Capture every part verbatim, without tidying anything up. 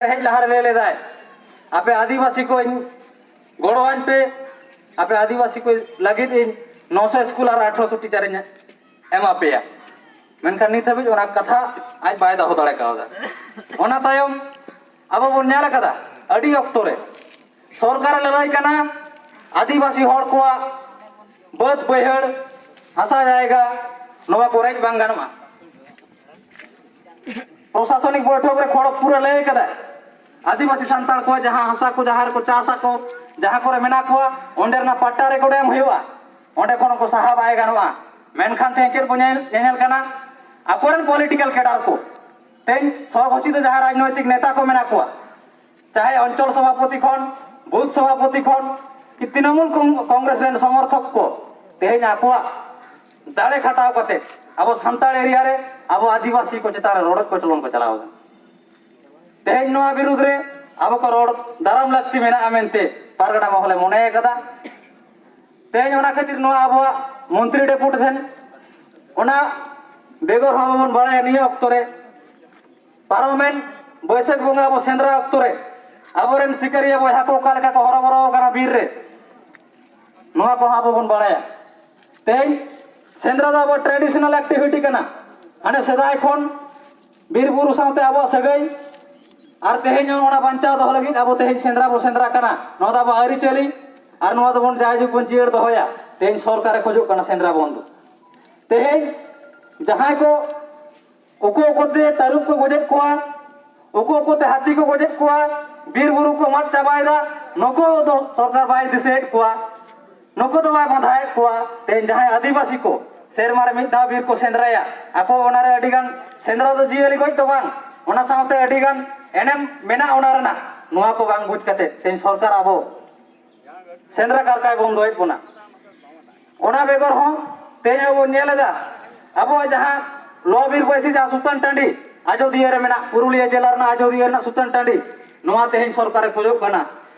ᱦᱮᱡ ᱞᱟᱦᱟᱨᱮ ᱞᱟᱹᱭ ᱞᱮᱫᱟᱭ, ᱟᱯᱮ ᱟᱹᱫᱤᱵᱟᱹᱥᱤ ᱠᱚᱧ ᱜᱚᱲᱚᱣᱟᱹᱧ ᱯᱮ, ᱟᱯᱮ ᱟᱹᱫᱤᱵᱟᱹᱥᱤ ᱠᱚ ᱞᱟᱹᱜᱤᱫ ᱤᱧ ᱱᱚᱥᱚ ᱥᱠᱩᱞ ᱟᱨ ᱟᱴᱷᱨᱚᱥᱚ ᱴᱤᱪᱟᱨ ᱤᱧ ᱮᱢᱟ ᱯᱮᱭᱟ᱾ ᱢᱮᱱᱠᱷᱟᱱ ᱱᱤᱛ ᱦᱟᱹᱵᱤᱡ ᱚᱱᱟ ᱠᱟᱛᱷᱟ ᱟᱡ ᱵᱟᱭ ᱫᱚᱦᱚ ᱫᱟᱲᱮ ᱠᱟᱣᱫᱟ᱾ ᱚᱱᱟ ᱛᱟᱭᱚᱢ ᱟᱵᱚ ᱵᱚᱱ ᱧᱮᱞ ᱟᱠᱟᱫᱟ, ᱟᱹᱰᱤ ᱚᱠᱛᱚ ᱨᱮ ᱥᱚᱨᱠᱟᱨᱮ ᱞᱟᱹᱲᱦᱟᱹᱭ ᱠᱟᱱᱟ, ᱟᱹᱫᱤᱵᱟᱹᱥᱤ ᱦᱚᱲ ᱠᱚᱣᱟᱜ ᱵᱟᱹᱫᱽ ᱵᱟᱹᱭᱦᱟᱹᱲ, ᱦᱟᱥᱟ ᱡᱟᱭᱜᱟ, ᱱᱚᱣᱟ ᱠᱚ ᱨᱮᱡ ᱵᱟᱝ ᱜᱟᱱᱚᱜᱼᱟ᱾ ᱯᱨᱚᱥᱟᱥᱚᱱᱤᱠ ᱵᱳᱭᱴᱷᱚᱠ ᱨᱮ ᱠᱷᱚᱲᱚᱜᱯᱩᱨ ᱨᱮ ᱞᱟᱹᱭ ᱠᱟᱫᱟᱭ, ᱟᱹᱫᱤᱵᱟᱹᱥᱤ ᱥᱟᱱᱛᱟᱲ ᱠᱚᱣᱟᱜ ᱡᱟᱦᱟᱸ ᱦᱟᱥᱟ ᱠᱚ, ᱡᱟᱦᱟᱸ ᱨᱮᱠᱚ ᱪᱟᱥ ᱟᱠᱚ, ᱡᱟᱦᱟᱸ ᱠᱚᱨᱮ ᱢᱮᱱᱟᱜ ᱠᱚᱣᱟ, ᱚᱸᱰᱮ ᱨᱮᱱᱟᱜ ᱯᱟᱴᱴᱟ ᱨᱮᱠᱚᱨᱰ ᱮᱢ ᱦᱩᱭᱩᱜᱼᱟ, ᱚᱸᱰᱮ ᱠᱷᱚᱱ ᱠᱚ ᱥᱟᱦᱟ ᱵᱟᱭ ᱜᱟᱱᱚᱜᱼᱟ᱾ ᱢᱮᱱᱠᱷᱟᱱ ᱛᱮᱦᱮᱧ ᱪᱮᱫ ᱵᱚᱱ ᱧᱮᱞ, ᱧᱮᱧᱮᱞ ᱠᱟᱱᱟ? ᱟᱠᱚᱨᱮᱱ ᱯᱚᱞᱤᱴᱤᱠᱟᱞ ᱠᱮᱰᱟᱨ ᱠᱚ, ᱛᱮᱦᱮᱧ ᱥᱚᱦᱚ ᱜᱷᱳᱥᱤᱛ ᱡᱟᱦᱟᱸ ᱨᱟᱡᱽᱱᱳᱭᱛᱤᱠ ᱱᱮᱛᱟ ᱠᱚ ᱢᱮᱱᱟᱜ ᱠᱚᱣᱟ, ᱪᱟᱦᱮ ᱚᱧᱪᱚᱞ ᱥᱚᱵᱷᱟᱯᱚᱛᱤ ᱠᱷᱚᱱ, ᱵᱩᱛᱷ ᱥᱚᱵᱷᱟᱯᱚᱛᱤ ᱠᱷᱚᱱ, ᱠᱤ ᱛᱨᱤᱱᱚᱢᱩᱞ ᱠᱚᱝ-, ᱠᱚᱝᱜᱨᱮᱥ ᱨᱮᱱ ᱥᱚᱢᱚᱨᱛᱷᱚᱠ ᱠᱚ ᱛᱮᱦᱮᱧ ᱟᱠᱚᱣᱟᱜ ᱫᱟᱲᱮ ᱠᱷᱟᱴᱟᱣ ᱠᱟᱛᱮ ᱟᱵᱚ ᱥᱟᱱᱛᱟᱲ ᱮᱨᱤᱭᱟ ᱨᱮ ᱟᱵᱚ ᱟᱹᱫᱤᱵᱟᱹᱥᱤ ᱠᱚ ᱪᱮᱛᱟᱱ ᱨᱮ ᱨᱚᱰᱚᱡ ᱠᱚᱪᱞᱚᱱ ᱠᱚ ᱪᱟᱞᱟᱣ ᱮᱫᱟ᱾ ᱛᱮᱦᱮᱧ ᱱᱚᱣᱟ ᱵᱤᱨᱩᱫᱽ ᱨᱮ ᱟᱵᱚ ᱠᱚ ᱨᱚᱲ ᱫᱟᱨᱟᱢ ᱞᱟᱹᱠᱛᱤ ᱢᱮᱱᱟᱜᱼᱟ ᱢᱮᱱᱛᱮ ᱯᱟᱨᱜᱟᱱᱟ ᱢᱚᱦᱚᱞᱮ ᱢᱚᱱᱮ ᱟᱠᱟᱫᱟ᱾ ᱛᱮᱦᱮᱧ ᱚᱱᱟ ᱠᱷᱟᱹᱛᱤᱨ ᱱᱚᱣᱟ ᱟᱵᱚᱣᱟᱜ ᱢᱚᱱᱛᱨᱤ ᱰᱮᱯᱩᱴᱮᱥᱚᱱ, ᱚᱱᱟ ᱵᱮᱜᱚᱨ ᱦᱚᱸ ᱵᱚᱱ ᱵᱟᱲᱟᱭᱟ, ᱱᱤᱭᱟᱹ ᱚᱠᱛᱚ ᱨᱮ ᱯᱟᱨᱚᱢᱮᱱ ᱵᱟᱹᱭᱥᱟᱹᱠᱷ ᱵᱚᱸᱜᱟ ᱟᱵᱚ ᱥᱮᱸᱫᱽᱨᱟ ᱚᱠᱛᱚ ᱨᱮ ᱟᱵᱚᱨᱮᱱ ᱥᱤᱠᱟᱹᱨᱤᱭᱟᱹ ᱵᱚᱭᱦᱟ ᱠᱚ ᱚᱠᱟ ᱞᱮᱠᱟ ᱠᱚ ᱦᱚᱨᱚᱵᱚᱨᱚ ᱟᱠᱟᱱᱟ ᱵᱤᱨ ᱨᱮ, ᱱᱚᱣᱟ ᱠᱚᱦᱚᱸ ᱟᱵᱚ ᱵᱚᱱ ᱵᱟᱲᱟᱭᱟ᱾ ᱛᱮᱦᱮᱧ ᱥᱮᱸᱫᱽᱨᱟ ᱫᱚ ᱟᱵᱚ ᱴᱨᱮᱰᱤᱥᱚᱱᱟᱞ ᱮᱠᱴᱤᱵᱷᱤᱴᱤ ᱠᱟᱱᱟ᱾ ᱦᱟᱱᱮ ᱥᱮᱫᱟᱭ ᱠᱷᱚᱱ ᱵᱤᱨ ᱵᱩᱨᱩ ᱥᱟᱶᱛᱮ ᱟᱵᱚᱣᱟᱜ ᱥᱟᱹᱜᱟᱹᱭ, ᱟᱨ ᱛᱮᱦᱮᱧ ᱦᱚᱸ ᱚᱱᱟ ᱵᱟᱧᱪᱟᱣ ᱫᱚᱦᱚ ᱞᱟᱹᱜᱤᱫ ᱟᱵᱚ ᱛᱮᱦᱮᱧ ᱥᱮᱸᱫᱽᱨᱟ ᱵᱚ ᱥᱮᱸᱫᱽᱨᱟ ᱠᱟᱱᱟ᱾ ᱱᱚᱣᱟ ᱫᱚ ᱟᱵᱚ ᱟᱹᱨᱤᱪᱟᱹᱞᱤ, ᱟᱨ ᱱᱚᱣᱟ ᱫᱚᱵᱚᱱ ᱡᱟᱭᱡᱩᱜᱽ ᱵᱚᱱ ᱡᱤᱭᱟᱹᱲ ᱫᱚᱦᱚᱭᱟ᱾ ᱛᱮᱦᱮᱧ ᱥᱚᱨᱠᱟᱨᱮ ᱠᱷᱚᱡᱚᱜ ᱠᱟᱱᱟ ᱥᱮᱸᱫᱽᱨᱟ ᱵᱚᱱᱫᱚ᱾ ᱛᱮᱦᱮᱧ ᱡᱟᱦᱟᱸᱭ ᱠᱚ ᱩᱠᱩ ᱩᱠᱩᱛᱮ ᱛᱟᱹᱨᱩᱵ ᱠᱚ ᱜᱚᱡᱮᱫ ᱠᱚᱣᱟ, ᱩᱠᱩ ᱩᱠᱩᱛᱮ ᱦᱟᱹᱛᱤ ᱠᱚ ᱜᱚᱡᱮᱫ ᱠᱚᱣᱟ, ᱵᱤᱨ ᱵᱩᱨᱩ ᱠᱚ ᱢᱟᱜ ᱪᱟᱵᱟᱭᱮᱫᱟ, ᱱᱩᱠᱩ ᱫᱚ ᱥᱚᱨᱠᱟᱨ ᱵᱟᱭ ᱫᱤᱥᱟᱹᱭᱮᱫ ᱠᱚᱣᱟ, ᱱᱩᱠᱩ ᱫᱚ ᱵᱟᱭ ᱵᱟᱫᱷᱟᱭᱮᱫ ᱠᱚᱣᱟ᱾ ᱛᱮᱦᱮᱧ ᱡᱟᱦᱟᱸᱭ ᱟᱹᱫᱤᱵᱟᱹᱥᱤ ᱠᱚ ᱥᱮᱨᱢᱟ ᱨᱮ ᱢᱤᱫ ᱫᱷᱟᱣ ᱵᱤᱨ ᱠᱚ ᱥᱮᱸᱫᱽᱨᱟᱭᱟ, ᱟᱠᱚ ᱚᱱᱟᱨᱮ ᱟᱹᱰᱤ ᱜᱟᱱ, ᱥᱮᱸᱫᱽᱨᱟ ᱫᱚ ᱡᱤᱭᱟᱹᱞᱤ ᱜᱚᱡ ᱫᱚ ᱵᱟᱝ, ᱚᱱᱟ ᱥᱟᱶᱛᱮ ᱟᱹᱰᱤ ᱜᱟᱱ ᱮᱱᱮᱢ ᱢᱮᱱᱟᱜᱼᱟ ᱚᱱᱟ ᱨᱮᱱᱟᱜ᱾ ᱱᱚᱣᱟ ᱠᱚ ᱵᱟᱝ ᱵᱩᱡᱽ ᱠᱟᱛᱮ ᱛᱮᱦᱮᱧ ᱥᱚᱨᱠᱟᱨ ᱟᱵᱚ ᱥᱮᱸᱫᱽᱨᱟ ᱠᱟᱨᱠᱟᱭ ᱵᱚᱱᱫᱚᱭᱮᱫ ᱵᱚᱱᱟ᱾ ᱚᱱᱟ ᱵᱮᱜᱚᱨ ᱦᱚᱸ ᱛᱮᱦᱮᱧ ᱟᱵᱚ ᱵᱚᱱ ᱧᱮᱞ ᱮᱫᱟ, ᱟᱵᱚᱣᱟᱜ ᱡᱟᱦᱟᱸ ᱞᱚ ᱵᱤᱨ ᱵᱟᱹᱭᱥᱤ ᱡᱟᱦᱟᱸ ᱥᱩᱛᱟᱹᱱ ᱴᱟᱺᱰᱤ, ᱟᱡᱚᱫᱤᱭᱟᱹ ᱨᱮ ᱢᱮᱱᱟᱜ, ᱯᱩᱨᱩᱞᱤᱭᱟᱹ ᱡᱮᱞᱟ ᱨᱮᱱᱟᱜ ᱟᱡᱚᱫᱤᱭᱟᱹ ᱨᱮᱱᱟᱜ ᱥᱩᱛᱟᱹᱱ ᱴᱟᱺᱰᱤ, ᱱᱚᱣᱟ ᱛᱮᱦᱮᱧ ᱥᱚᱨᱠᱟᱨᱮ ᱠᱷᱚᱡᱚᱜ ᱠᱟᱱᱟ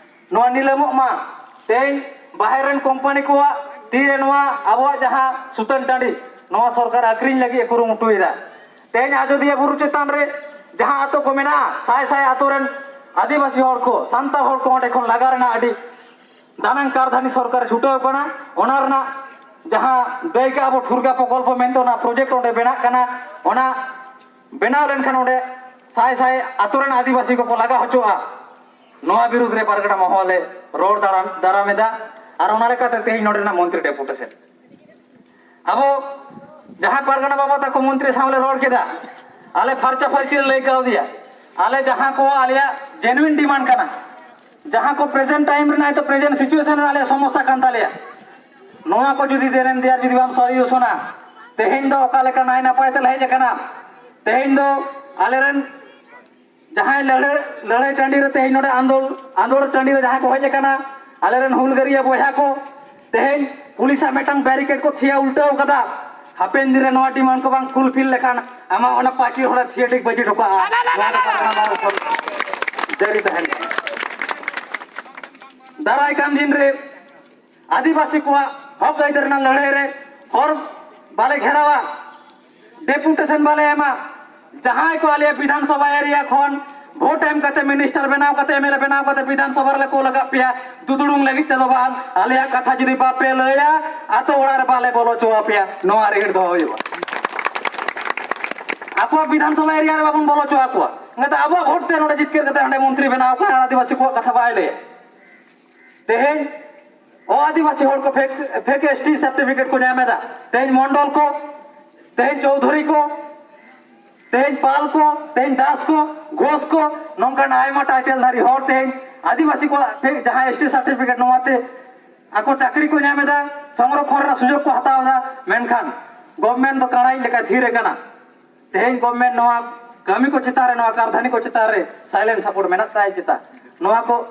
ᱱᱚᱣᱟ ᱱᱤᱞᱟᱹᱢᱚᱜ ᱢᱟ᱾ ᱛᱮᱦᱮᱧ ᱵᱟᱦᱮᱨ ᱨᱮᱱ ᱠᱳᱢᱯᱟᱱᱤ ᱠᱚᱣᱟᱜ ᱛᱤᱨᱮ ᱱᱚᱣᱟ ᱟᱵᱚᱣᱟᱜ ᱡᱟᱦᱟᱸ ᱥᱩᱛᱟᱹᱱ ᱴᱟᱺᱰᱤ, ᱱᱚᱣᱟ ᱥᱚᱨᱠᱟᱨ ᱟᱹᱠᱷᱨᱤᱧ ᱞᱟᱹᱜᱤᱫ ᱮ ᱠᱩᱨᱩᱢᱩᱴᱩᱭᱮᱫᱟ᱾ ᱛᱮᱦᱮᱧ ᱟᱡᱚᱫᱤᱭᱟᱹ ᱵᱩᱨᱩ ᱪᱮᱛᱟᱱ ᱨᱮ ᱡᱟᱦᱟᱸ ᱟᱛᱳ ᱠᱚ ᱢᱮᱱᱟᱜᱼᱟ, ᱥᱟᱭ ᱥᱟᱭ ᱟᱛᱳ ᱨᱮᱱ ᱟᱹᱫᱤᱵᱟᱹᱥᱤ ᱦᱚᱲ ᱠᱚ, ᱥᱟᱱᱛᱟᱲ ᱦᱚᱲ ᱠᱚ ᱚᱸᱰᱮ ᱠᱷᱚᱱ ᱞᱟᱜᱟ ᱨᱮᱱᱟᱜ ᱟᱹᱰᱤ ᱫᱟᱱᱟᱝ ᱠᱟᱨᱫᱷᱟᱹᱱᱤ ᱥᱚᱨᱠᱟᱨᱮ ᱪᱷᱩᱴᱟᱹᱣ ᱠᱟᱱᱟ᱾ ᱚᱱᱟ ᱨᱮᱱᱟᱜ ᱡᱟᱦᱟᱸ ᱫᱟᱹᱭᱠᱟ ᱟᱵᱚ ᱴᱷᱩᱨᱜᱟ ᱯᱨᱚᱠᱚᱞᱯᱚ ᱢᱮᱱᱛᱮ ᱚᱱᱟ ᱯᱨᱚᱡᱮᱠᱴ ᱚᱸᱰᱮ ᱵᱮᱱᱟᱜ ᱠᱟᱱᱟ, ᱚᱱᱟ ᱵᱮᱱᱟᱣ ᱞᱮᱱᱠᱷᱟᱱ ᱚᱸᱰᱮ ᱥᱟᱭ ᱥᱟᱭ ᱟᱛᱳ ᱨᱮᱱ ᱟᱹᱫᱤᱵᱟᱹᱥᱤ ᱠᱚᱠᱚ ᱞᱟᱜᱟ ᱦᱚᱪᱚᱜᱼᱟ᱾ ᱱᱚᱣᱟ ᱵᱤᱨᱩᱫᱽ ᱨᱮ ᱯᱟᱨᱜᱟᱱᱟ ᱢᱚᱦᱚᱞᱮ ᱨᱚᱲ ᱫᱟᱨᱟᱢ ᱫᱟᱨᱟᱢ ᱮᱫᱟ᱾ ᱟᱨ ᱚᱱᱟ ᱞᱮᱠᱟᱛᱮ ᱛᱮᱦᱮᱧ ᱱᱚᱰᱮᱱᱟᱜ ᱢᱚᱱᱛᱨᱤ ᱰᱮᱯᱩᱴᱮᱥᱚᱱ ᱟᱵᱚ ᱡᱟᱦᱟᱸ ᱯᱟᱨᱜᱟᱱᱟ ᱵᱟᱵᱟ ᱛᱟᱠᱚ ᱢᱚᱱᱛᱨᱤ ᱥᱟᱶ ᱞᱮ ᱨᱚᱲ ᱠᱮᱫᱟ, ᱟᱞᱮ ᱯᱷᱟᱨᱪᱟ ᱯᱷᱟᱹᱨᱪᱤ ᱞᱮ ᱞᱟᱹᱭ ᱠᱟᱣᱫᱮᱭᱟ᱾ ᱟᱞᱮ ᱡᱟᱦᱟᱸ ᱠᱚ ᱟᱞᱮᱭᱟᱜ ᱡᱮᱱᱩᱭᱤᱱ ᱰᱤᱢᱟᱱᱰ ᱠᱟᱱᱟ, ᱡᱟᱦᱟᱸ ᱠᱚ ᱯᱨᱮᱡᱮᱱᱴ ᱴᱟᱭᱤᱢ ᱨᱮᱱᱟᱜ ᱱᱤᱛᱚᱜ ᱯᱨᱮᱡᱮᱱᱴ ᱥᱤᱪᱩᱭᱮᱥᱚᱱ ᱨᱮ ᱟᱞᱮᱭᱟᱜ ᱥᱚᱢᱚᱥᱥᱟ ᱠᱟᱱ ᱛᱟᱞᱮᱭᱟ, ᱱᱚᱣᱟ ᱠᱚ ᱡᱩᱫᱤ ᱫᱮᱱ ᱫᱮᱭᱟᱨ ᱡᱩᱫᱤ ᱵᱟᱢ ᱥᱚᱞᱭᱩᱥᱚᱱᱟ, ᱛᱮᱦᱮᱧ ᱫᱚ ᱚᱠᱟ ᱞᱮᱠᱟ ᱱᱟᱭ ᱱᱟᱯᱟᱭ ᱛᱮᱞᱮ ᱦᱮᱡ ᱟᱠᱟᱱᱟ, ᱛᱮᱦᱮᱧ ᱫᱚ ᱟᱞᱮᱨᱮᱱ ᱡᱟᱦᱟᱸᱭ ᱞᱟᱹᱲᱦᱟᱹᱭ ᱞᱟᱹᱲᱦᱟᱹᱭ ᱴᱟᱺᱰᱤ ᱨᱮ ᱛᱮᱦᱮᱧ ᱱᱚᱰᱮ ᱟᱸᱫᱳᱲ ᱟᱸᱫᱳᱲ ᱴᱟᱺᱰᱤ ᱨᱮ ᱡᱟᱦᱟᱸᱭ ᱠᱚ ᱦᱮᱡ ᱟᱠᱟᱱᱟ, ᱟᱞᱮᱨᱮᱱ ᱦᱩᱞᱜᱟᱹᱨᱤᱭᱟᱹ ᱵᱚᱭᱦᱟ ᱠᱚ, ᱛᱮᱦᱮᱧ ᱯᱩᱞᱤᱥᱟᱜ ᱢᱤᱫᱴᱟᱝ ᱵᱮᱨᱤᱠᱮᱰ ᱠᱚ ᱛᱷᱤᱭᱟ ᱩᱞᱴᱟᱹᱣ ᱠᱟᱫᱟ᱾ ᱦᱟᱯᱮᱱ ᱫᱤᱱ ᱨᱮ ᱱᱚᱣᱟ ᱰᱤᱢᱟᱱᱰ ᱠᱚ ᱵᱟᱝ ᱯᱷᱩᱞᱯᱷᱤᱞ ᱞᱮᱠᱷᱟᱱ ᱟᱢᱟᱜ ᱚᱱᱟ ᱯᱟᱹᱪᱤᱨ ᱦᱚᱲᱮ ᱛᱷᱤᱭᱟ ᱰᱤᱜ ᱵᱟᱹᱡᱤ ᱴᱷᱚᱠᱟᱜᱼᱟ᱾ ᱱᱚᱣᱟ ᱫᱚ ᱯᱟᱨᱜᱟᱱᱟ ᱢᱚᱦᱚᱞ ᱠᱷᱚᱱ ᱡᱟᱹᱨᱤ ᱛᱟᱦᱮᱱ ᱠᱟᱱᱟ᱾ ᱫᱟᱨᱟᱭ ᱠᱟᱱ ᱫᱤᱱ ᱨᱮ ᱟᱹᱫᱤᱵᱟᱹᱥᱤ ᱠᱚᱣᱟᱜ ᱦᱚᱠ ᱟᱹᱭᱫᱟᱹᱨ ᱨᱮᱱᱟᱜ ᱞᱟᱹᱲᱦᱟᱹᱭ ᱨᱮ ᱦᱚᱨ ᱵᱟᱞᱮ ᱜᱷᱮᱨᱟᱣᱟ, ᱰᱮᱯᱩᱴᱮᱥᱚᱱ ᱵᱟᱞᱮ ᱮᱢᱟ᱾ ᱡᱟᱦᱟᱸᱭ ᱠᱚ ᱟᱞᱮᱭᱟᱜ ᱵᱤᱫᱷᱟᱱ ᱥᱚᱵᱷᱟ ᱮᱨᱤᱭᱟ ᱠᱷᱚᱱ ᱵᱷᱳᱴ ᱮᱢ ᱠᱟᱛᱮ, ᱢᱤᱱᱤᱥᱴᱟᱨ ᱵᱮᱱᱟᱣ ᱠᱟᱛᱮ, ᱮᱢᱮᱞᱮ ᱵᱮᱱᱟᱣ ᱠᱟᱛᱮ ᱵᱤᱫᱷᱟᱱ ᱥᱚᱵᱷᱟ ᱨᱮᱞᱮ ᱠᱳᱞ ᱟᱠᱟᱫ ᱯᱮᱭᱟ ᱫᱩᱫᱩᱲᱩᱝ ᱞᱟᱹᱜᱤᱫ ᱛᱮᱫᱚ ᱵᱟᱝ᱾ ᱟᱞᱮᱭᱟᱜ ᱠᱟᱛᱷᱟ ᱡᱩᱫᱤ ᱵᱟᱯᱮ ᱞᱟᱹᱭᱟ, ᱟᱛᱳ ᱚᱲᱟᱜ ᱨᱮ ᱵᱟᱞᱮ ᱵᱚᱞᱚ ᱦᱚᱪᱚ ᱟᱯᱮᱭᱟ᱾ ᱱᱚᱣᱟ ᱨᱮ ᱫᱚᱦᱚ ᱦᱩᱭᱩᱜᱼᱟ᱾ ᱟᱠᱚᱣᱟᱜ ᱵᱤᱫᱷᱟᱱ ᱥᱚᱵᱷᱟ ᱮᱨᱤᱭᱟ ᱨᱮ ᱵᱟᱵᱚᱱ ᱵᱚᱞᱚ ᱦᱚᱪᱚ ᱟᱠᱚᱣᱟ᱾ ᱚᱱᱟᱛᱮ ᱟᱵᱚᱣᱟᱜ ᱵᱷᱳᱴ ᱛᱮ ᱱᱚᱰᱮ ᱡᱤᱛᱠᱟᱹᱨ ᱠᱟᱛᱮ ᱦᱟᱸᱰᱮ ᱢᱚᱱᱛᱨᱤ ᱵᱮᱱᱟᱣ ᱠᱟᱱᱟ, ᱟᱹᱫᱤᱵᱟᱹᱥᱤ ᱠᱚᱣᱟᱜ ᱠᱟᱛᱷᱟ ᱵᱟᱭ ᱞᱟᱹᱭᱟ᱾ ᱛᱮᱦᱮᱧ ᱚ ᱟᱹᱫᱤᱵᱟᱹᱥᱤ ᱦᱚᱲ ᱠᱚ fake fake S T certificate ᱠᱚ ᱧᱟᱢ ᱮᱫᱟ᱾ ᱛᱮᱦᱮᱧ ᱢᱚᱱᱰᱚᱞ ᱠᱚ, ᱛᱮᱦᱮᱧ ᱪᱳᱣᱫᱷᱩᱨᱤ ᱠᱚ, ᱛᱮᱦᱮᱧ ᱯᱟᱞ ᱠᱚ, ᱛᱮᱦᱮᱧ ᱫᱟᱥ ᱠᱚ, ᱜᱷᱳᱥ ᱠᱚ, ᱱᱚᱝᱠᱟᱱ ᱟᱭᱢᱟ ᱴᱟᱭᱴᱮᱞ ᱫᱷᱟᱨᱤ ᱦᱚᱲ ᱛᱮᱦᱮᱧ ᱟᱹᱫᱤᱵᱟᱹᱥᱤ ᱠᱚᱣᱟᱜ ᱯᱷᱮᱠ ᱡᱟᱦᱟᱸ ᱮᱥ ᱴᱤ ᱥᱟᱨᱴᱤᱯᱷᱤᱠᱮᱴ, ᱱᱚᱣᱟᱛᱮ ᱟᱠᱚ ᱪᱟᱹᱠᱨᱤ ᱠᱚ ᱧᱟᱢ ᱮᱫᱟ, ᱥᱚᱝᱨᱚᱠᱷᱚᱱ ᱨᱮᱱᱟᱜ ᱥᱩᱡᱳᱜᱽ ᱠᱚ ᱦᱟᱛᱟᱣ ᱮᱫᱟ᱾ ᱢᱮᱱᱠᱷᱟᱱ ᱜᱚᱵᱷᱢᱮᱱᱴ ᱫᱚ ᱠᱟᱲᱟᱭᱤᱡ ᱞᱮᱠᱟ ᱛᱷᱤᱨ ᱟᱠᱟᱱᱟ᱾ ᱛᱮᱦᱮᱧ ᱜᱚᱵᱷᱢᱮᱱᱴ ᱱᱚᱣᱟ ᱠᱟᱹᱢᱤ ᱠᱚ ᱪᱮᱛᱟᱱ ᱨᱮ, ᱱᱚᱣᱟ ᱠᱟᱨᱫᱷᱟᱹᱱᱤ ᱠᱚ ᱪᱮᱛᱟᱱ ᱨᱮ ᱥᱟᱭᱞᱮᱱᱴ ᱥᱟᱯᱳᱨᱴ ᱢᱮᱱᱟᱜ ᱛᱟᱭ ᱪᱮᱛᱟ? ᱱᱚᱣᱟ ᱠᱚ,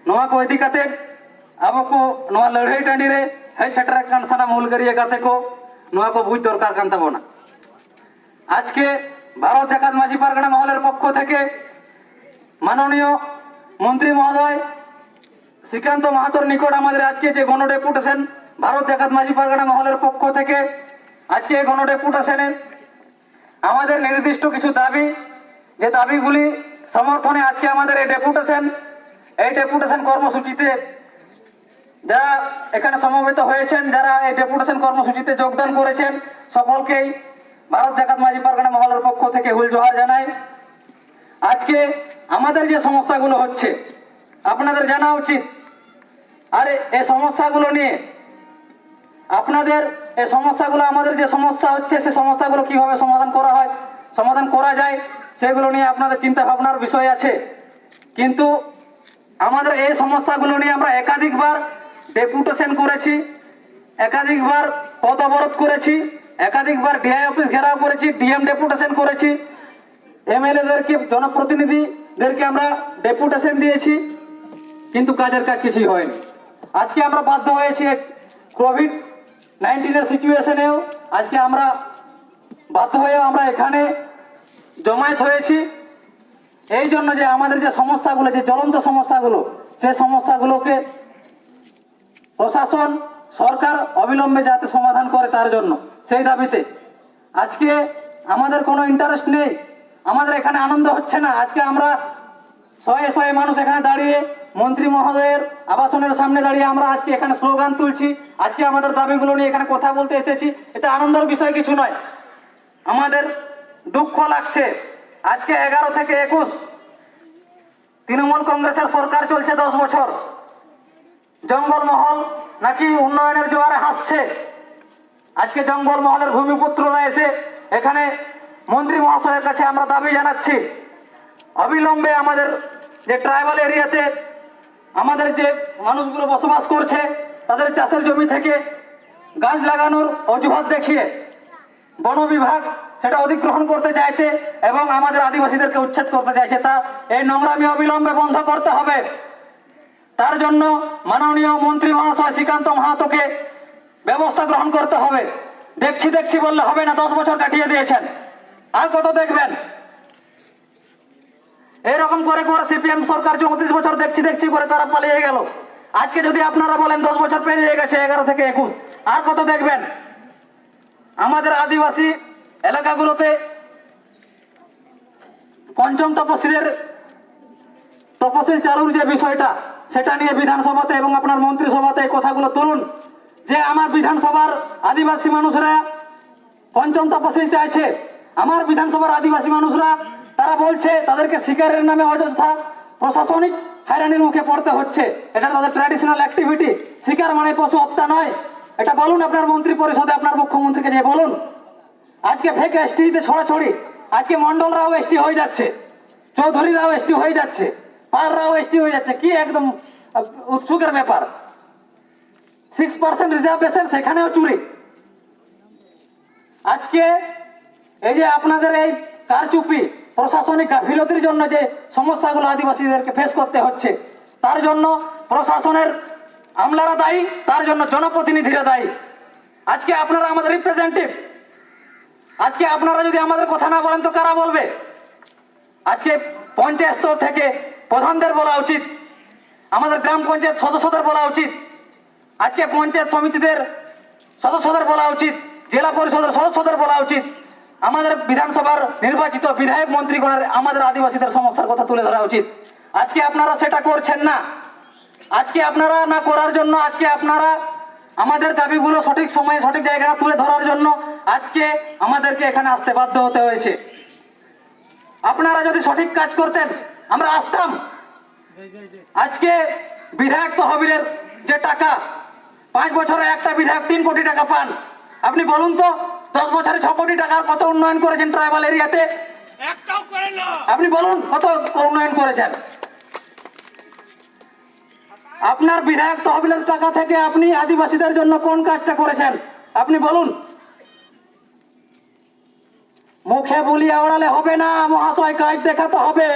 ᱱᱚᱣᱟ ᱠᱚ ᱤᱫᱤ ᱠᱟᱛᱮ ᱟᱵᱚ ᱠᱚ ᱱᱚᱣᱟ ᱞᱟᱹᱲᱦᱟᱹᱭ ᱴᱟᱺᱰᱤ ᱨᱮ ᱦᱮᱡ ᱥᱮᱴᱮᱨ ᱟᱠᱟᱱ ᱥᱟᱱᱟᱢ ᱦᱩᱞᱜᱟᱹᱨᱤᱭᱟᱹ ᱜᱟᱛᱮ ᱠᱚ, ᱱᱚᱣᱟ ᱠᱚ ᱵᱩᱡᱽ ᱫᱚᱨᱠᱟর ᱠᱟᱱ ᱛᱟᱵᱚᱱᱟ᱾ আজকে ভারত জাকাত মাঝি পারগানা মহলের পক্ষ থেকে মাননীয় মন্ত্রী মহোদয় শ্রীকান্ত মাহাতোর নিকট আমাদের আজকে যে গণ ডেপুটেশন, ভারত জাকাত মাঝি পারগানা মহলের পক্ষ থেকে আজকে এই গণ ডেপুটেশনে আমাদের নির্দিষ্ট কিছু দাবি, যে দাবিগুলি সমর্থনে আজকে আমাদের এই ডেপুটেশন, এই ডেপুটেশন কর্মসূচিতে যারা এখানে সমবেত হয়েছেন, যারা এই ডেপুটেশন কর্মসূচিতে যোগদান করেছেন, সকলকেই ভারত জাকাত মাঝি পারগানা মহলের পক্ষ থেকে হুল জোহার জানাই। আজকে আমাদের যে সমস্যাগুলো হচ্ছে, আপনাদের জানা উচিত। আর এই সমস্যাগুলো নিয়ে আপনাদের এই সমস্যাগুলো, আমাদের যে সমস্যা হচ্ছে, সে সমস্যাগুলো কিভাবে সমাধান করা হয়, সমাধান করা যায়, সেগুলো নিয়ে আপনাদের চিন্তা ভাবনার বিষয় আছে। কিন্তু আমাদের এই সমস্যাগুলো নিয়ে আমরা একাধিকবার ডেপুটেশন করেছি, একাধিকবার পথ অবরোধ করেছি, একাধিকবার ডিআই অফিস ঘেরাও করেছি, ডিএম ডেপুটেশন করেছি, এমএলএদেরকে, জনপ্রতিনিধিদেরকে আমরা ডেপুটেশন দিয়েছি, কিন্তু কাজের কাজ কিছুই হয়নি। আজকে আমরা বাধ্য হয়েছি কোভিড নাইন্টিনের সিচুয়েশনেও, আজকে আমরা বাধ্য হয়েও আমরা এখানে জমায়েত হয়েছি এই জন্য যে আমাদের যে সমস্যাগুলো, যে জ্বলন্ত সমস্যাগুলো, সে সমস্যাগুলোকে প্রশাসন, সরকার অবিলম্বে যাতে সমাধান করে, তার জন্য, সেই দাবিতে। আজকে আমাদের কোনো ইন্টারেস্ট নেই, আমাদের এখানে আনন্দ হচ্ছে না। আজকে আমরা শয়ে শয়ে মানুষ এখানে দাঁড়িয়ে মন্ত্রী মহোদয়ের আবাসনের সামনে দাঁড়িয়ে আমরা আজকে এখানে স্লোগান তুলছি, আজকে আমাদের দাবিগুলো নিয়ে এখানে কথা বলতে এসেছি। এটা আনন্দের বিষয় কিছু নয়। আমাদের দুঃখ লাগছে। আজকে এগারো থেকে একুশ তৃণমূল কংগ্রেসের সরকার চলছে দশ বছর। জঙ্গলমহল নাকি উন্নয়নের জোয়ারে হাসছে? আজকে জঙ্গলমহলের ভূমিপুত্ররা এসে এখানে মন্ত্রী মহাশয়ের কাছে আমরা দাবি জানাচ্ছি, অবিলম্বে আমাদের যে ট্রাইবাল এরিয়াতে আমাদের যে মানুষগুলো বসবাস করছে, তাদের চাষের জমি থেকে গাছ লাগানোর অজুহাত দেখিয়ে বন বিভাগ সেটা অধিগ্রহণ করতে চাইছে এবং আমাদের আদিবাসীদেরকে উচ্ছেদ করতে চাইছে। তা এই নোংরামি অবিলম্বে বন্ধ করতে হবে। তার জন্য মাননীয় মন্ত্রী মহাশয় শ্রীকান্ত মাহাতোকে ব্যবস্থা গ্রহণ করতে হবে। দেখছি দেখছি বললে হবে না, দশ বছর কাটিয়ে দিয়েছেন, আর কত দেখবেন? এরকম করে করে সিপিএম সরকার চৌত্রিশ বছর দেখছি দেখছি করে তারা পালিয়ে গেল। আজকে যদি আপনারা বলেন দশ বছর পেরিয়ে গেছে, এগারো থেকে একুশ, আর কত দেখবেন? আমাদের আদিবাসী এলাকাগুলোতে পঞ্চম তপশিলের তপশিল চালুর যে বিষয়টা, সেটা নিয়ে বিধানসভাতে এবং আপনার মন্ত্রিসভাতে এই কথাগুলো তুলুন যে আমার বিধানসভার আদিবাসী মানুষরা পঞ্চম তপশিল চাইছে। আমার বিধানসভার আদিবাসী মানুষরা, তারা বলছে তাদেরকে শিকারের নামে অযথা প্রশাসনিক হয়রানির মুখে পড়তে হচ্ছে। এটা তাদের ট্র্যাডিশনাল অ্যাক্টিভিটি। শিকার মানে পশু হত্যা নয়। এটা বলুন আপনার মন্ত্রী পরিষদে, আপনার মুখ্যমন্ত্রীকে যে বলুন। আজকে ফেক এসটি তে ছড়াছড়ি, আজকে মন্ডলরাও এসটি হয়ে যাচ্ছে, চৌধুরীরাও এসটি হয়ে যাচ্ছে, পাররাও এসটি হয়ে যাচ্ছে। কি একদম উৎসুকের ব্যাপার। সিক্স পার্সেন্ট রিজার্ভেশন, সেখানেও চুরি। আজকে এই যে আপনাদের এই কারচুপি, প্রশাসনিক গাফিলতির জন্য যে সমস্যাগুলো আদিবাসীদেরকে ফেস করতে হচ্ছে, তার জন্য প্রশাসনের আমলারা দায়ী, তার জন্য জনপ্রতিনিধিরা দায়ী। আজকে আপনারা আমাদের রিপ্রেজেন্টেটিভ, আজকে আপনারা যদি আমাদের কথা না বলেন তো কারা বলবে? আজকে পঞ্চায়েত স্তর থেকে প্রধানদের বলা উচিত, আমাদের গ্রাম পঞ্চায়েত সদস্যদের বলা উচিত, আজকে পঞ্চায়েত সমিতিদের সদস্যদের বলা উচিত, জেলা পরিষদের সদস্যদের বলা উচিত, আমাদের বিধানসভার নির্বাচিত বিধায়ক মন্ত্রীগণের আমাদের আদিবাসীদের সমস্যার কথা তুলে ধরা উচিত। আজকে আপনারা সেটা করছেন না। আজকে আপনারা না করার জন্য, আজকে আপনারা আমাদের দাবিগুলো সঠিক সময়ে সঠিক জায়গায় তুলে ধরার জন্য আজকে আমাদেরকে এখানে আসতে বাধ্য হতে হয়েছে। আপনারা যদি সঠিক কাজ করতেন, আমরা আসতাম। আজকে বিধায়ক তহবিলের যে টাকা, পাঁচ বছরে একটা বিধায়ক তিন কোটি টাকা পান। আপনি বলুন তো, দশ বছরে ছ কোটি টাকার কত উন্নয়ন করেছেন ট্রাইবাল এরিয়াতে? একটাও করে না। আপনি বলুন কত উন্নয়ন করেছেন। আপনার বিধায়ক তহবিলের টাকা থেকে আপনি আদিবাসীদের জন্য কোন কাজটা করেছেন? আপনি বলুন। মুখে বুলি আওড়ালে হবে না মহাশয়, কাজ দেখাতে হবে।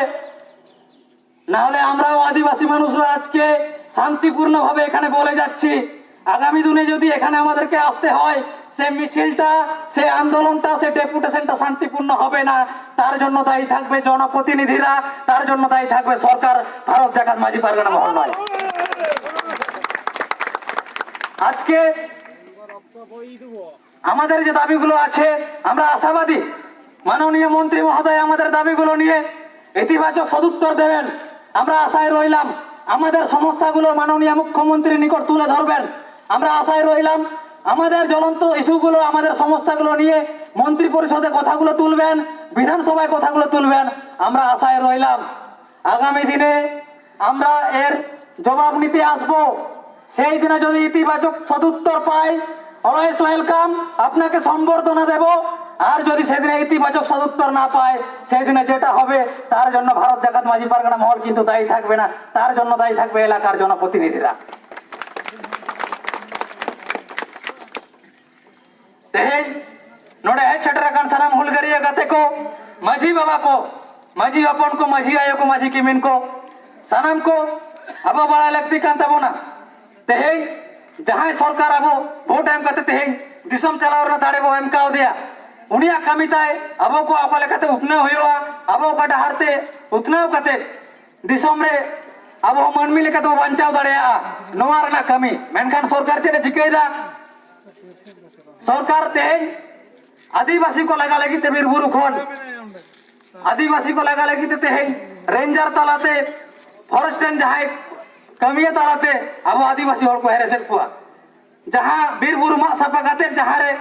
না হলে আমরাও আদিবাসী মানুষরা আজকে শান্তিপূর্ণভাবে এখানে বলে যাচ্ছি, আগামী দিনে যদি এখানে আমাদেরকে আসতে হয়, সে মিছিলটা, সে আন্দোলনটা, সে ডেপুটেশনটা শান্তিপূর্ণ হবে না। তার জন্য দায়ী থাকবে জনপ্রতিনিধিরা, তার জন্য দায়ী থাকবে সরকার, ভারত জাকাত মাঝি পারগানা মহোদয়। আজকে আমাদের যে দাবিগুলো আছে, আমরা আশাবাদী মাননীয় মন্ত্রী মহোদয় আমাদের দাবিগুলো নিয়ে ইতিবাচক সদুত্তর দেবেন। আমরা আশায় রইলাম, আমাদের সমস্যাগুলো মাননীয় মুখ্যমন্ত্রীর নিকট তুলে ধরবেন। আমরা আশায় রইলাম, আমাদের জ্বলন্ত ইস্যুগুলো, আমাদের সমস্যাগুলো নিয়ে মন্ত্রী পরিষদে কথাগুলো তুলবেন, বিধানসভায় কথাগুলো তুলবেন। আমরা আশায় রইলাম, আগামী দিনে আমরা এর জবাব নিতে আসব। সেই দিনে যদি ইতিবাচক সদুত্তর পাই, অলওয়েজ ওয়েলকাম, আপনাকে সম্বর্ধনা দেব। আর যদি সেদিনে ইতিবাচক সদুত্তর না পায়, সেই দিনে যেটা হবে, তার জন্য ভারত জাকাত মাঝি পারগানা মহল কিন্তু দায়ী থাকবে না, তার জন্য দায়ী থাকবে এলাকার জনপ্রতিনিধিরা। ᱛᱮᱦᱮᱧ ᱱᱚᱰᱮ ᱦᱮᱡ ᱥᱮᱴᱮᱨ ᱟᱠᱟᱱ ᱥᱟᱱᱟᱢ ᱦᱩᱞᱜᱟᱹᱨᱤᱭᱟᱹ ᱜᱟᱛᱮ ᱠᱚ, ᱢᱟᱹᱡᱷᱤ ᱵᱟᱵᱟ ᱠᱚ, ᱢᱟᱹᱡᱷᱤ ᱦᱚᱯᱚᱱ ᱠᱚ, ᱢᱟᱹᱡᱷᱤ ᱟᱭᱳ ᱠᱚ, ᱢᱟᱹᱡᱷᱤ ᱠᱤᱢᱤᱱ ᱠᱚ, ᱥᱟᱱᱟᱢ ᱠᱚ ᱟᱵᱚ ᱵᱟᱲᱟᱭ ᱞᱟᱹᱠᱛᱤ ᱠᱟᱱ ᱛᱟᱵᱚᱱᱟ᱾ ᱛᱮᱦᱮᱧ ᱡᱟᱦᱟᱸᱭ ᱥᱚᱨᱠᱟᱨ ᱟᱵᱚ ᱵᱷᱳᱴ ᱮᱢ ᱠᱟᱛᱮ ᱛᱮᱦᱮᱧ ᱫᱤᱥᱚᱢ ᱪᱟᱞᱟᱣ ᱨᱮᱱᱟᱜ ᱫᱟᱲᱮ ᱵᱚ ᱮᱢ ᱠᱟᱣᱫᱮᱭᱟ, ᱩᱱᱤᱭᱟᱜ ᱠᱟᱹᱢᱤ ᱛᱟᱭ ᱟᱵᱚ ᱠᱚ ᱚᱠᱟ ᱞᱮᱠᱟᱛᱮ ᱩᱛᱱᱟᱹᱣ ᱦᱩᱭᱩᱜᱼᱟ, ᱟᱵᱚ ᱚᱠᱟ ᱰᱟᱦᱟᱨ ᱛᱮ ᱩᱛᱱᱟᱹᱣ ᱠᱟᱛᱮ ᱫᱤᱥᱚᱢ ᱨᱮ ᱟᱵᱚ ᱦᱚᱸ ᱢᱟᱹᱱᱢᱤ ᱞᱮᱠᱟ ᱛᱮᱵᱚ ᱵᱟᱧᱪᱟᱣ ᱫᱟᱲᱮᱭᱟᱜᱼᱟ, ᱱᱚᱣᱟ ᱨᱮᱱᱟᱜ ᱠᱟᱹᱢᱤ᱾ ᱢᱮᱱᱠᱷᱟᱱ ᱥᱚᱨᱠᱟᱨ ᱪᱮᱫ ᱮ ᱪᱤᱠᱟᱹᱭᱮᱫᱟ? ᱥᱚᱨᱠᱟᱨ ᱛᱮᱦᱮᱧ ᱟᱹᱫᱤᱵᱟᱹᱥᱤ ᱠᱚ ᱞᱟᱜᱟ ᱞᱟᱹᱜᱤᱫ ᱛᱮ ᱵᱤᱨ ᱵᱩᱨᱩ ᱠᱷᱚᱱ ᱟᱹᱫᱤᱵᱟᱹᱥᱤ ᱠᱚ ᱞᱟᱜᱟ ᱞᱟᱹᱜᱤᱫ ᱛᱮ ᱛᱮᱦᱮᱧ ᱨᱮᱧᱡᱟᱨ ᱛᱟᱞᱟᱛᱮ, ᱯᱷᱚᱨᱮᱥᱴ ᱨᱮᱱ ᱡᱟᱦᱟᱸᱭ ᱠᱟᱹᱢᱤᱭᱟᱹ ᱛᱟᱞᱟᱛᱮ ᱟᱵᱚ ᱟᱹᱫᱤᱵᱟᱹᱥᱤ ᱦᱚᱲ ᱠᱚ ᱦᱮᱨᱮᱥᱮᱫ ᱠᱚᱣᱟ᱾ ᱡᱟᱦᱟᱸ ᱵᱤᱨ ᱵᱩᱨᱩ ᱢᱟᱜ ᱥᱟᱯᱷᱟ ᱠᱟᱛᱮ ᱡᱟᱦᱟᱸ ᱨᱮ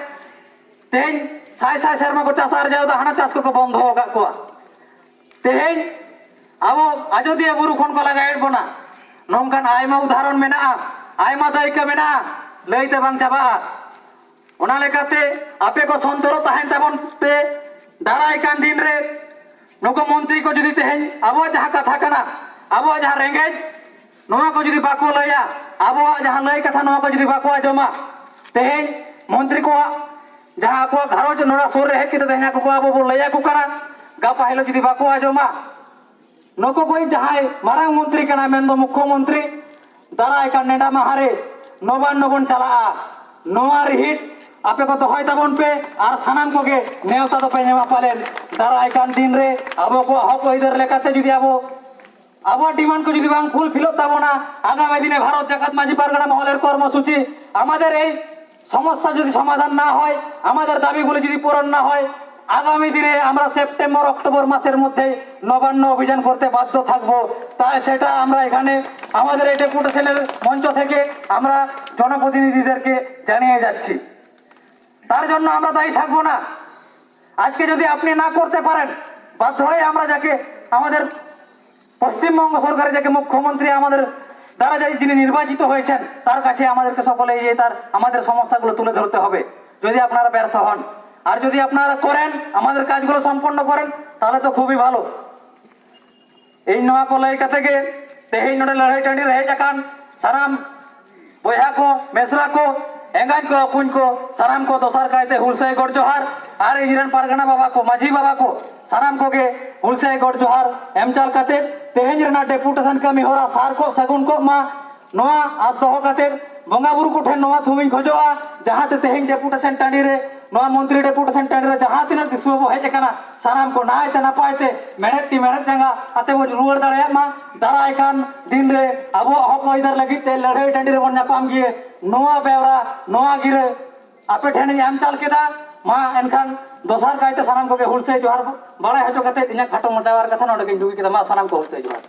ᱛᱮᱦᱮᱧ ᱥᱟᱭ ᱥᱟᱭ ᱥᱮᱨᱢᱟ ᱠᱚ ᱪᱟᱥ ᱟᱨᱡᱟᱣ ᱮᱫᱟ, ᱦᱟᱱᱟ ᱪᱟᱥ ᱠᱚᱠᱚ ᱵᱚᱱᱫᱷᱚ ᱟᱠᱟᱫ ᱠᱚᱣᱟ᱾ ᱛᱮᱦᱮᱧ ᱟᱵᱚ ᱟᱡᱚᱫᱤᱭᱟᱹ ᱵᱩᱨᱩ ᱠᱷᱚᱱ ᱠᱚ ᱞᱟᱜᱟᱭᱮᱫ ᱵᱚᱱᱟ᱾ ᱱᱚᱝᱠᱟᱱ ᱟᱭᱢᱟ ᱩᱫᱟᱦᱚᱨᱚᱱ ᱢᱮᱱᱟᱜᱼᱟ, ᱟᱭᱢᱟ ᱫᱟᱹᱭᱠᱟᱹ ᱢᱮᱱᱟᱜᱼᱟ, ᱞᱟᱹᱭᱛᱮ ᱵᱟᱝ ᱪᱟᱵᱟᱜᱼᱟ᱾ ᱚᱱᱟ ᱞᱮᱠᱟᱛᱮ ᱟᱯᱮ ᱠᱚ ᱥᱚᱱᱛᱚᱨᱚᱜ ᱛᱟᱦᱮᱱ ᱛᱟᱵᱚᱱ ᱯᱮ᱾ ᱫᱟᱨᱟᱭ ᱠᱟᱱ ᱫᱤᱱ ᱨᱮ ᱱᱩᱠᱩ ᱢᱚᱱᱛᱨᱤ ᱠᱚ ᱡᱩᱫᱤ ᱛᱮᱦᱮᱧ ᱟᱵᱚᱣᱟᱜ ᱡᱟᱦᱟᱸ ᱠᱟᱛᱷᱟ ᱠᱟᱱᱟ, ᱟᱵᱚᱣᱟᱜ ᱡᱟᱦᱟᱸ ᱨᱮᱸᱜᱮᱡ, ᱱᱚᱣᱟ ᱠᱚ ᱡᱩᱫᱤ ᱵᱟᱠᱚ ᱞᱟᱹᱭᱟ, ᱟᱵᱚᱣᱟᱜ ᱡᱟᱦᱟᱸ ᱞᱟᱹᱭ ᱠᱟᱛᱷᱟ, ᱱᱚᱣᱟ ᱠᱚ ᱡᱩᱫᱤ ᱵᱟᱠᱚ ᱟᱸᱡᱚᱢᱟ, ᱛᱮᱦᱮᱧ ᱢᱚᱱᱛᱨᱤ ᱠᱚᱣᱟᱜ ᱡᱟᱦᱟᱸ ᱟᱠᱚᱣᱟᱜ ᱜᱷᱟᱨᱚᱸᱡᱽ ᱱᱚᱰᱮ ᱥᱩᱨ ᱨᱮ ᱦᱮᱡ ᱠᱟᱛᱮ ᱛᱮᱦᱮᱧ ᱟᱠᱚ ᱠᱚ ᱟᱵᱚ ᱵᱚ ᱞᱟᱹᱭ ᱟᱠᱚ ᱠᱟᱱᱟ, ᱜᱟᱯᱟ ᱦᱤᱞᱳᱜ ᱡᱩᱫᱤ ᱵᱟᱠᱚ ᱟᱸᱡᱚᱢᱟ, ᱱᱩᱠᱩ ᱠᱚ ᱡᱟᱦᱟᱸᱭ ᱢᱟᱨᱟᱝ ᱢᱚᱱᱛᱨᱤ ᱠᱟᱱᱟᱭ, ᱢᱮᱱᱫᱚ ᱢᱩᱠᱠᱷᱚ ᱢᱚᱱᱛᱨᱤ, ᱫᱟᱨᱟᱭ ᱠᱟᱱ ᱱᱮᱰᱟ ᱢᱟᱦᱟ ᱨᱮ ᱱᱚᱵᱟᱱᱱᱚ ᱵᱚᱱ ᱪᱟᱞᱟᱜᱼᱟ᱾ ᱱᱚᱣᱟ ᱨᱤᱦᱤᱴ ᱟᱯᱮ ᱠᱚ ᱫᱚᱦᱚᱭ ᱛᱟᱵᱚᱱ ᱯᱮ ᱟᱨ ᱥᱟᱱᱟᱢ ᱠᱚᱜᱮ ᱱᱮᱣᱛᱟ ᱫᱚᱯᱮ ᱧᱟᱢᱟ ᱯᱟᱞᱮᱱ᱾ ᱫᱟᱨᱟᱭ ᱠᱟᱱ ᱫᱤᱱ ᱨᱮ ᱟᱵᱚ ᱠᱚᱣᱟᱜ ᱦᱚᱠ ᱟᱹᱭᱫᱟᱹᱨ ᱞᱮᱠᱟᱛᱮ ᱡᱩᱫᱤ ᱟᱵᱚ ᱟᱵᱚᱣᱟᱜ ᱰᱤᱢᱟᱱᱰ ᱠᱚ ᱡᱩᱫᱤ ᱵᱟᱝ ᱯᱷᱩᱞᱯᱷᱤᱞᱚᱜ ᱛᱟᱵᱚᱱᱟ, ᱟᱜᱟᱢᱤ ᱫᱤᱱᱮ ᱵᱷᱟᱨᱚᱛ ᱡᱟᱠᱟᱛ ᱢᱟᱹᱡᱷᱤ ᱯᱟᱨᱜᱟᱱᱟ ᱢᱚᱦᱚᱞᱮᱨ ᱠᱚᱨᱢᱚᱥᱩᱪᱤ, ᱟᱢᱟᱫᱮᱨ ᱮᱭ সমস্যা যদি সমাধান না হয়, আমাদের দাবিগুলো যদি পূরণ না হয়, আগামী দিনে আমরা সেপ্টেম্বর অক্টোবর মাসের মধ্যে নবান্ন অভিযান করতে বাধ্য থাকব। তাই সেটা আমরা এখানে আমাদের এই ডেপুটেশনের মঞ্চ থেকে আমরা জনপ্রতিনিধিদেরকে জানিয়ে যাচ্ছি। তার জন্য আমরা দায়ী থাকবো না। আজকে যদি আপনি না করতে পারেন, বাধ্য হয়ে আমরা যাকে আমাদের পশ্চিমবঙ্গ সরকারের যাকে মুখ্যমন্ত্রী আমাদের দ্বারা যাই যিনি নির্বাচিত হয়েছেন, তার কাছে আমাদেরকে সকলে এই যে তার আমাদের সমস্যাগুলো তুলে ধরতে হবে। যদি আপনারা ব্যর্থ হন, আর যদি আপনারা করেন, আমাদের কাজগুলো সম্পন্ন করেন, তাহলে তো খুবই ভালো। ᱤᱧ ᱱᱚᱣᱟ ᱠᱚ ᱞᱟᱹᱭ ᱠᱟᱛᱮ ᱜᱮ ᱛᱮᱦᱮᱧ ᱱᱚᱰᱮ ᱞᱟᱹᱲᱦᱟᱹᱭ ᱴᱟᱺᱰᱤ ᱨᱮ ᱦᱮᱡ ᱟᱠᱟᱱ ᱥᱟᱱᱟᱢ ᱵᱚᱭᱦᱟ ᱠᱚ, ᱢᱮᱥᱨᱟ ᱠᱚ, ᱮᱸᱜᱟᱡ ᱠᱚ, ᱟᱹᱯᱩᱧ ᱠᱚ, ᱥᱟᱱᱟᱢ ᱠᱚ ᱫᱚᱥᱟᱨ ᱠᱟᱭᱛᱮ ᱦᱩᱞᱥᱟᱹᱭ ᱜᱚᱰ ᱡᱚᱦᱟᱨ᱾ ᱟᱨ ᱤᱧ ᱨᱮᱱ ᱯᱟᱨᱜᱟᱱᱟ ᱵᱟᱵᱟ ᱠᱚ, ᱢᱟᱹᱡᱷᱤ ᱵᱟᱵᱟ ᱠᱚ, ᱥᱟᱱᱟᱢ ᱠᱚᱜᱮ ᱦᱩᱞᱥᱟᱹᱭ ᱜᱚᱰ ᱡᱚᱦᱟᱨ ᱮᱢ ᱪᱟᱞ ᱠᱟᱛᱮ ᱛᱮᱦᱮᱧ ᱨᱮᱱᱟᱜ ᱰᱮᱯᱩᱴᱮᱥᱚᱱ ᱠᱟᱹᱢᱤ ᱦᱚᱨᱟ ᱥᱟᱨ ᱠᱚᱜ ᱥᱟᱹᱜᱩᱱ ᱠᱚᱜ ᱢᱟ᱾ ᱱᱚᱣᱟ ᱟᱥ ᱫᱚᱦᱚ ᱠᱟᱛᱮ ᱵᱚᱸᱜᱟ ᱵᱩᱨᱩ ᱠᱚᱴᱷᱮᱱ ᱱᱚᱣᱟ ᱛᱷᱩᱢᱤᱧ ᱠᱷᱚᱡᱚᱜᱼᱟ, ᱡᱟᱦᱟᱸ ᱛᱮ ᱛᱮᱦᱮᱧ ᱰᱮᱯᱩᱴᱮᱥᱚᱱ ᱴᱟᱺᱰᱤ ᱨᱮ, ᱱᱚᱣᱟ ᱢᱚᱱᱛᱨᱤ ᱰᱮᱯᱩᱴᱮᱥᱚᱱ ᱴᱟᱺᱰᱤ ᱨᱮ ᱡᱟᱦᱟᱸ ᱛᱤᱱᱟᱹᱜ ᱫᱤᱥᱩᱣᱟᱹ ᱵᱚ ᱦᱮᱡ ᱟᱠᱟᱱᱟ, ᱥᱟᱱᱟᱢ ᱠᱚ ᱱᱟᱭᱛᱮ ᱱᱟᱯᱟᱭ ᱛᱮ ᱢᱮᱬᱦᱮᱫ ᱛᱤ ᱢᱮᱬᱦᱮᱫ ᱡᱟᱸᱜᱟ ᱟᱛᱮ ᱵᱚᱱ ᱨᱩᱣᱟᱹᱲ ᱫᱟᱲᱮᱭᱟᱜ ᱢᱟ᱾ ᱫᱟᱨᱟᱭ ᱠᱟᱱ ᱫᱤᱱ ᱨᱮ ᱟᱵᱚᱣᱟᱜ ᱦᱚᱠ ᱟᱹᱭᱫᱟᱹᱨ ᱞᱟᱹᱜᱤᱫ ᱛᱮ ᱞᱟᱹᱲᱦᱟᱹᱭ ᱴᱟᱺᱰᱤ ᱨᱮᱵᱚᱱ ᱧᱟᱯᱟᱢ ᱜᱮ᱾ ᱱᱚᱣᱟ ᱵᱮᱣᱨᱟ, ᱱᱚᱣᱟ ᱜᱤᱨᱟᱹ ᱟᱯᱮ ᱴᱷᱮᱱ ᱤᱧ ᱮᱢ ᱪᱟᱞ ᱠᱮᱫᱟ᱾ ᱢᱟ ᱮᱱᱠᱷᱟᱱ ᱫᱚᱥᱟᱨ ᱠᱟᱭᱛᱮ ᱥᱟᱱᱟᱢ ᱠᱚᱜᱮ ᱦᱩᱞᱥᱟᱹᱭ ᱡᱚᱦᱟᱨ ᱵᱟᱲᱟᱭ ᱦᱚᱪᱚ ᱠᱟᱛᱮ ᱤᱧᱟᱹᱜ ᱠᱷᱟᱴᱚ ᱢᱟᱪᱷᱟ ᱠᱟᱛᱷᱟ ᱱᱚᱰᱮ ᱜᱤᱧ ᱰᱩᱜᱤ ᱠᱮᱫᱟ᱾ ᱢᱟ ᱥᱟᱱᱟᱢ ᱠᱚ ᱦᱩᱞᱥᱟᱹᱭ ᱡᱚᱦᱟᱨ᱾